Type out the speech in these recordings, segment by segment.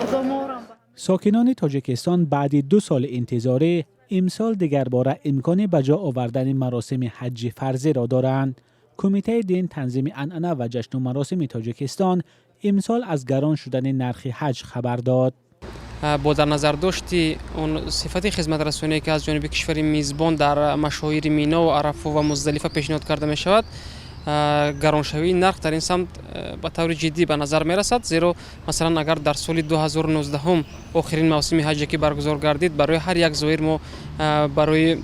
Худо морам. Сокинони Тоҷикистон баъди 2 соли интизорӣ имсол дигарбора имкони ба ҷо овардани маросими ҳаҷҷи фарзиро доранд. Кумитаи дин, танзими анъана ва ҷашну маросими Тоҷикистон имсол аз гарон шудани нархи ҳаҷ хабар дод. Бо дар назардошти он сифати хизматрасоние, ки аз ҷониби кишвари мизбон дар машоири Мино, Арафо ва Муздалифа пешниҳод карда мешавад, гароншавии нарх дар ин самт ба таври ҷиддӣ ба назар мерасад. Зеро, масалан, агар дар соли 2019, охирин мавсими ҳаҷе ки баргузор гардид, барои ҳар як зоир мо барои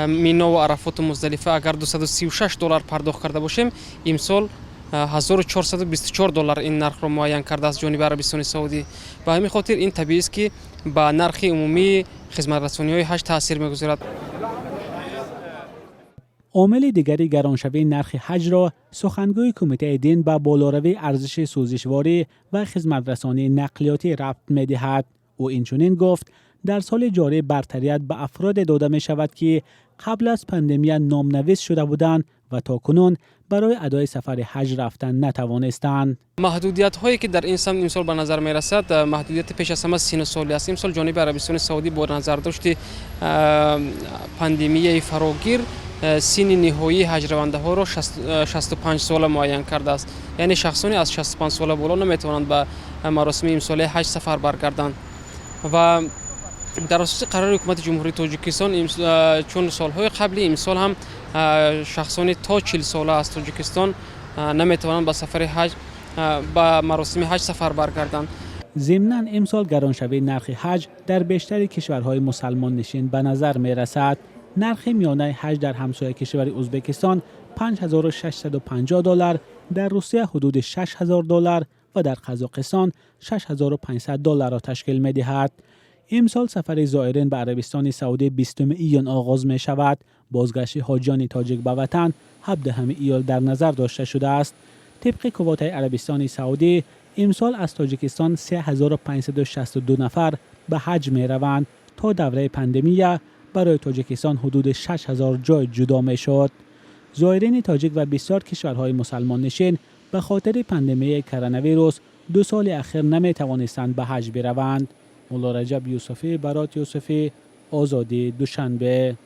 Минову Арафоту Муздалифа агар 236 доллар пардохт карда бошем, имсол 1424 доллар ин нархро муайян кардааст ҷониби Арабистони Саудӣ. Ба ҳамин хотир ин табиист, ки ба нархи умумии хизматрасониҳои ҳаҷ таъсир мегузорад. Омили дигари гароншавии нархи ҳаҷро сухангӯи кумитаи дин ба болоравии арзиши сӯзишворӣ ва хизматрасонии нақлиётӣ рабт медиҳад. Ӯ инчунин гуфт, дар соли ҷорӣ бартарият ба афроде дода мешавад, ки қабл аз пандемия номнавис шуда буданд ва то кунун барои адои сафари ҳаҷ рафтан натавонистанд. Маҳдудиятҳое, ки дар ин самт имсол ба назар мерасад, маҳдудияти пеш аз ҳама сину солӣ аст. Имсол ҷониби Арабистони Саудӣ бо назардошти пандемияи фарогир синни ниҳоии ҳаҷравандаҳоро 65 сола муайян кардааст. Яъне шахсоне аз 65 сола боло наметавонанд ба маросими имсолаи ҳаҷ сафар баргарданд. Ва дар асоси қарори Ҳукумати Ҷумҳурии Тоҷикистон, чун солҳои қабли, имсол ҳам шахсони то 40 сола аз Тоҷикистон наметавонанд ба сафари ҳаҷ, ба маросими ҳаҷ сафар баргарданд. Зимнан, имсол гароншавии нархи ҳаҷ дар бештари кишварҳои мусалмоннишин ба назар мерасад. Нархи миёнаи ҳаҷ дар ҳамсоя кишвари Ӯзбекистон 5650 доллар, дар Русия ҳудуди 6000 доллар ва дар Қазоқистон 6500 долларро ташкил медиҳад. Имсол сафари зоирин ба Арабистони Саудӣ 20 июн оғоз мешавад. Бозгашти ҳоҷиёни тоҷик ба ватан 17 июл дар назар дошта шудааст. Тибқи квотаи Арабистони Саудӣ, имсол аз Тоҷикистон 3562 нафар ба ҳаҷ мераванд. То давраи пандемия барои Тоҷикистон ҳудуди 6000 ҷой ҷудо мешуд. Зоирини тоҷик ва бисёр кишварҳои мусалмоннишин ба хотири пандемияи коронавирус 2 соли ахир наметавонистанд ба ҳаҷ бираванд. Муллораҷаб Юсуфӣ, Барот Юсуфӣ, Озодӣ, Душанбе.